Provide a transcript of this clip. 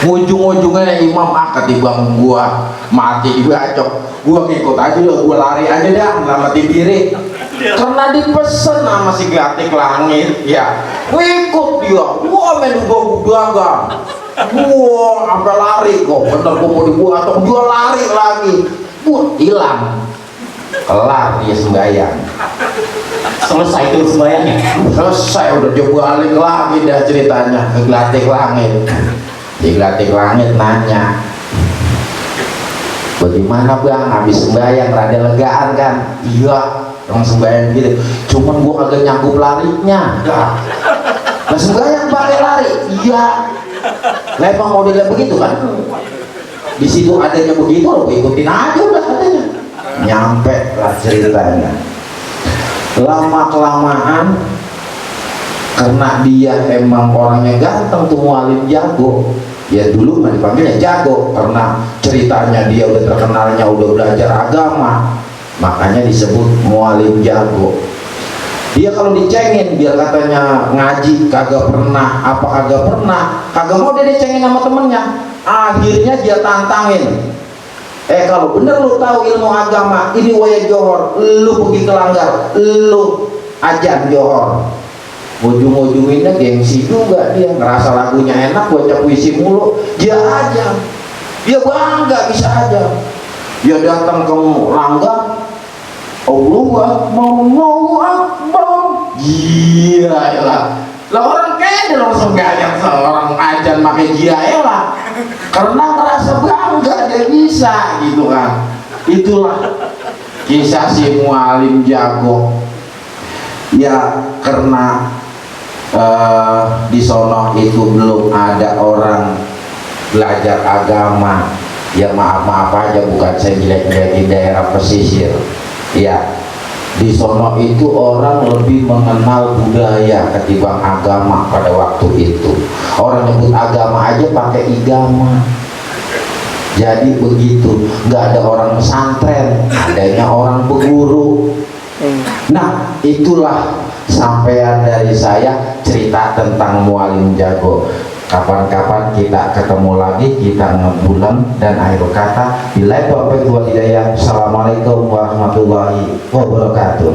ujung-ujungnya imam ketimbang gua mati dibacok, gua ngikut aja deh, gua lari aja dah nyelamatin diri. Karena dipesen sama si Gatik Langit, ya gua ikut dia, gua main dagang, gua sampai lari kok, bener gua mau dibuat atau gua lari lagi, gua hilang, kelar dia sembahyang. Selesai itu sembahyangnya. Selesai, udah coba balik lagi dah ceritanya ke Gatik Langit. Di Gatik Langit nanya, bagaimana bang habis sembahyang, rada legaan kan? Iya, orang sembahyang gitu, cuman gua kagak nyanggup larinya. Nah sembahyang pakai lari, iya. Lah emang modelnya begitu kan? Di situ adanya begitu, lo ikutin aja udah katanya. Nyampe lah ceritanya. Lama kelamaan, karena dia emang orangnya ganteng tuh mualim jago. Ya dulu mah dipanggilnya jago karena ceritanya dia udah terkenalnya udah belajar agama, makanya disebut mualim jago. Dia kalau dicengin biar katanya ngaji kagak pernah, apa kagak mau dia dicengin sama temennya. Akhirnya dia tantangin, kalau bener lu tahu ilmu agama ini waya johor, lu pergi ke Langgar, lu ajan johor. Ujung-ujungnya gengsi juga, dia ngerasa lagunya enak, baca puisi mulu, dia aja, dia bangga bisa aja. Dia datang ke Langgar, Allahu Akbar, iya lah. Lah orang kayaknya langsung gayang seorang ajan pakai iya lah, karena ngerasa bangga dia bisa gitu kan. Itulah kisah si mualim jago. Ya karena di sono itu belum ada orang belajar agama, ya maaf aja, bukan saya jelek-jelekin daerah pesisir ya. Di sono itu orang lebih mengenal budaya ketimbang agama pada waktu itu. Orang nyebut agama aja pakai igama. Jadi begitu, nggak ada orang pesantren, adanya orang beguru. Nah itulah sampaian dari saya cerita tentang mualim jago. Kapan-kapan kita ketemu lagi, kita ngebulan. Dan akhir kata, billahi taufiq wal hidayah. Assalamualaikum warahmatullahi wabarakatuh.